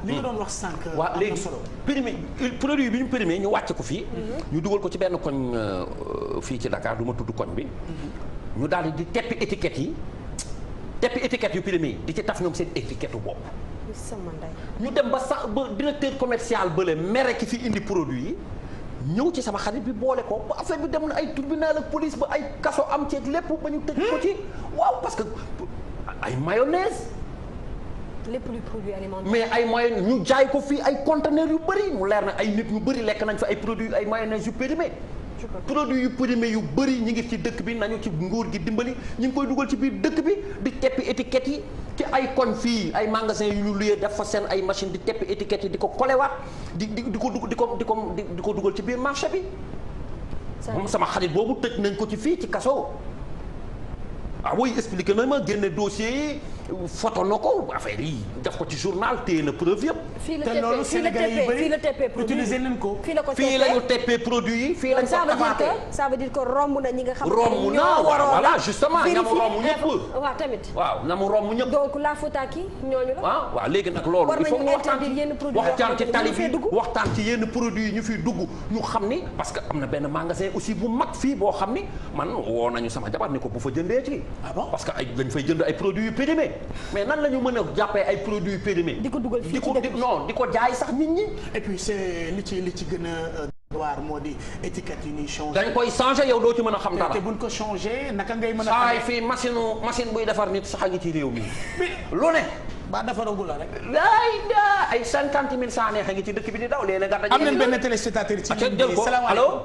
li nga doon wax sànq. waaw léegi périmé produit bi ñu périmé ñu wàcc ko fii. ñu dugal ko ci benn koñ fii ci Dakar du ma tudd koñ bi. ñu daal di teppi étiquette yi teppi étiquette yu périmé di ci taf ñoom seen étiquette bopp. ñu dem ba sax ba directeur commercial bële mere ki fi indi produit yi ñëw ci sama xarit bi boole ko ba affaire bi dem na ay tribunal ak police ba ay kaso am ci lépp ba ñu tëj ko ci waaw parce que ay mayonnaise. lépp luy produit alimentaire. mais ay mayonnaise ñu jaay ko fii ay conteneurs yu bëri mu leer na ay nit ñu bëri lekk nañ fa ay produits ay mayonnaise yu périmé. produits yu périmé yu bëri ñi ngi ci dëkk bi nañu ci nguur gi dimbali ñu ngi koy dugal ci biir dëkk bi di teppi étiquettes yi ci ay koñ fii ay magasin yu ñu luyee def fa seen ay machine di teppi étiquettes yi di ko kolewaat di ko dugal ci biir marché bi. moom sama xarit boobu tëj nañ ko ci fii ci kaso. ah oui expliqué na ma génne dossier yi photo na ko affaire yi def ko ci journal téye na preuve yëpp. te loolu Sénégalais yi bëri utiliser nañ ko. fii la ñu teppee produit yi fii la ñu ko tafaatee. ça veut dire que romb na ñi nga xam. romb na waaw voilà justement ñamu romb ñëpp. waaw tamit. waaw ñamu romb ñëpp. donc la faute à qui ñooñu la. waaw léegi nag loolu. il faut ñu waxtaan ci tali bi waxtaan ci yenn produits yi ñu fiy dugg ñu xam ni parce que am na benn magasin aussi bu mag fii boo xam ni man woo nañu sama jabar ni ko bu fa jëndee ci. ah bon parce que ay dañ fay jënd ay produits yu périmés mais nan la ñu mën a jàppee ay produits périmés. di ko dugal fii ci dëkk non di ko jaay sax nit ñi. et puis c'est li ci gën a waar moo di étiquette yi ñuy changé. dañ koy changé yow doo ci mën a xam dara. te buñ ko changé naka ngay mën a. saa fii machine buy defar nit sax a ngi ci réew mi. lu ne. ba defaragul la rek. ay 50 000 sanekh a ngi ci dëkk bi di daw léegi nag. am nañ benn téléspectateur ci. jël ko allo.